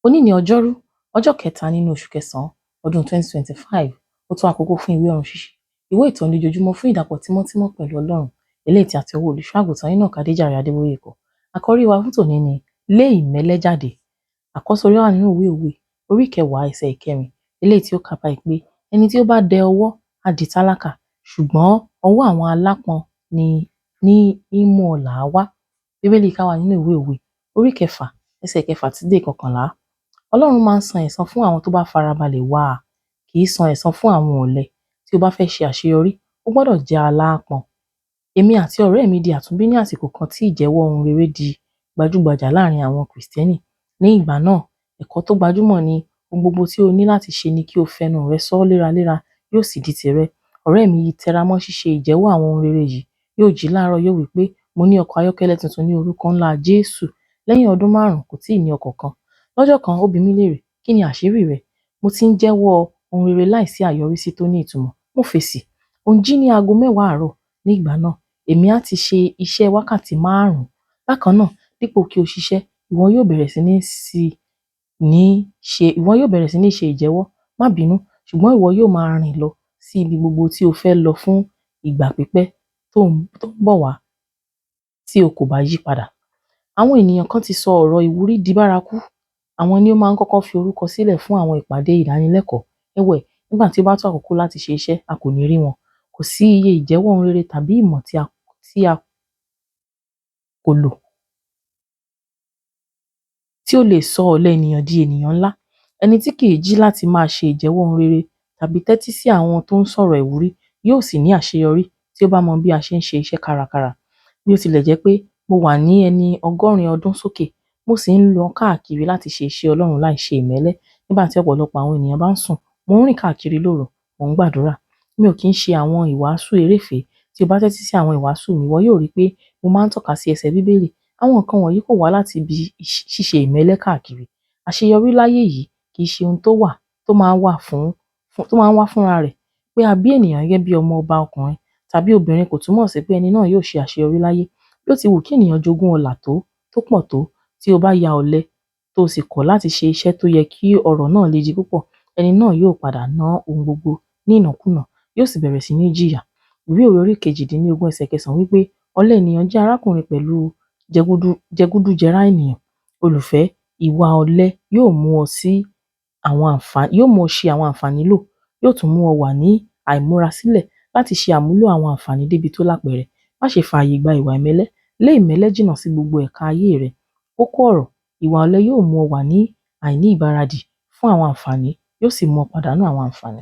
Òní ni Ọjọ́rú, ọjọ́ kẹta nínú oṣù kẹsàn-án, ọdún 2025. Ó tó àkókò fún ìwé ọ̀run ṣíṣí, ìwé ìtọ́ni ojoojúmọ́ fún ìdàpọ̀ tímọ́tímọ́ pẹ̀lú Ọlọ́run, eléyìí tí a ti ọwọ́ Olùṣọ́-àgùntàn Enoch Adéjàre Adébóyè kọ. Àkọ́rí wa fún tòní ni Lé ìmẹ́lẹ́ jáde. Àkọ́sórí wà nínú ìwé Òwe, orí kẹwàá ẹsẹ̀ ìkẹrin, eléyìí tí ó kà báyìí pé, ẹni tí ó bá dẹ ọwọ́ á di tálákà, ṣùgbọ́n ọwọ́ àwọn alápọn ni ní í mú ọlà wá. Bíbélì kà wá nínú ìwé Òwe, orí kẹfà, ẹsẹ̀ kẹfà títí dé ìkọkànlá. Ọlọ́run máa ń san ẹ̀san fún àwọn tó bá farabalẹ̀ wá a, kì í san ẹ̀san fún àwọn ọ̀lẹ. Tí o bá fẹ́ ṣe àṣeyọrí, o gbọ́dọ̀ jẹ́ aláápọn. Èmi àti ọ̀rẹ́ mi di àtúnbí ní àsìkò kan tí ìjẹ́wọ́ ohun rere di gbajúgbajà láàrin àwọn Kìrìsìtẹ́nì. Ní ìgbà náà, ẹ̀kọ́ tó gbajúmọ̀ ni ohun gbogbo tí o ní láti ṣe ni kí o fẹnu rẹ sọ léraléra, yóò sì di tìrẹ. Ọ̀rẹ́ mi yìí tẹra mọ́ ṣíṣe ìjẹ́wọ́ àwọn ohun rere yìí. Yóò jí láàárọ̀, yóò wí pé, mo ní ọkọ̀ ayọ́kẹ́lẹ́ tuntun ní orúkọ ńlá Jésù. Lẹ́yìn ọdún márùn-ún, kò tíì ní ọkọ̀ kan. Lọ́jọ́ kan, ó bi mí léèrè, kí ni àṣírí rẹ? Mo ti ń jẹ́wọ́ ohun rere láìsí àyọrísí tó ní ìtumọ̀. Mo fèsì, ò ń jí ní aago mẹ́wàá àárọ̀ ní ìgbà náà. Èmi á ti ṣe iṣẹ́ wákàtí márùn-ún. Bákan náà, dípò kí o ṣiṣẹ́, ìwọ yóò bẹ̀rẹ̀ sí ní ìwọ yóò bẹ̀rẹ̀ sí ní ṣe ìjẹ́wọ́. Má bínú, ṣùgbọ́n ìwọ yóò máa rìn lọ sí ibi gbogbo tí o fẹ́ lọ fún ìgbà pípẹ́ tó ń bọ̀ wá tí o kò bá yí padà. Àwọn ènìyàn kan ti sọ ọ̀rọ̀ ìwúrí di bárakú. Àwọn ni ó máa ń kọ́kọ́ fi orúkọ sílẹ̀ fún àwọn ìpàdé ìdánilẹ́kọ̀ọ́. Ẹ̀wẹ̀, nígbà tí ó bá tó àkókò láti ṣe iṣẹ́, a kò ní rí wọn. Kò sí iye ìjẹ́wọ́ ohun rere tàbí ìmọ̀ tí a kò lò tí ó lè sọ ọ̀lẹ ènìyàn di ènìyàn ńlá. Ẹni tí kì í jí láti máa ṣe ìjẹ́wọ́ ohun rere tàbí tẹ́tí sí àwọn tó ń sọ̀rọ̀ ìwúrí yóò sì ní àṣeyọrí tí ó bá mọ bí a ṣe ń ṣe iṣẹ́ kárakára. Bí ó tilẹ̀ jẹ́ pé mo wà ní ẹni ọgọ́rin ọdún sókè, mo sì ń lọ káàkiri láti ṣe iṣẹ́ Ọlọ́run láì ṣe ìmẹ́lẹ́. Nígbà tí ọ̀pọ̀lọpọ̀ àwọn ènìyàn bá ń sùn, mò ń rìn káàkiri lóru, mò ń gbàdúrà. Mi ò kí ń ṣe àwọn ìwàásù eréfèé. Tí o bá tẹ́tí sí àwọn ìwàásù mi, ìwọ yóò rí pé mo máa ń tọ́ka sí ẹsẹ̀ Bíbélì. Àwọn nǹkan wọ̀nyí kò wá láti ibi ṣíṣe ìmẹ́lẹ́ káàkiri. Àṣeyọrí láyé yìí kì í ṣe ohun tó wà tó máa ń wà fún tó máa ń wá fúnra rẹ̀. Pé a bí ènìyàn gẹ́gẹ́ bí ọmọ ọba ọkùnrin tàbí obìnrin kò túmọ̀ sí pé ẹni náà yóò ṣe àṣeyọrí láyé. Bí ó ti wù kí ènìyàn jogún ọlà tó pọ̀ tó, tí o bá ya ọ̀lẹ tó sì kọ̀ láti ṣe iṣẹ́ tó yẹ kí ọrọ̀ náà lè di púpọ̀, ẹni náà yóò padà ná ohun gbogbo ní ìnákúnàá, yóò sì bẹ̀rẹ̀ sí ní jìyà. Ìwé Òwe orí kejìdínlógún ẹsẹ̀ kẹsàn-án wí pé, ọ̀lẹ ènìyàn jẹ́ arákùnrin pẹ̀lú jẹgúdújẹrá ènìyàn. Olùfẹ́, ìwà ọ̀lẹ yóò mú ọ sí àwọn àǹfààní, yóò mú ọ ṣe àwọn àǹfààní lò, yóò tún mú ọ wà ní àìmúrasílẹ̀ láti ṣe àmúlò àwọn àǹfààní débi tó lápẹẹrẹ. Má ṣe fààyè gba ìwà ìmẹ́lẹ́. Lé ìmẹ́lẹ́ jìnnà sí gbogbo ẹ̀ka ayé rẹ. Kókó ọ̀rọ̀, ìwà ọ̀lẹ yóò mú ọ wà ní àìní ìgbáradì fún àwọn àǹfààní, yóò sì mú ọ pàdánù àwọn àǹfààní.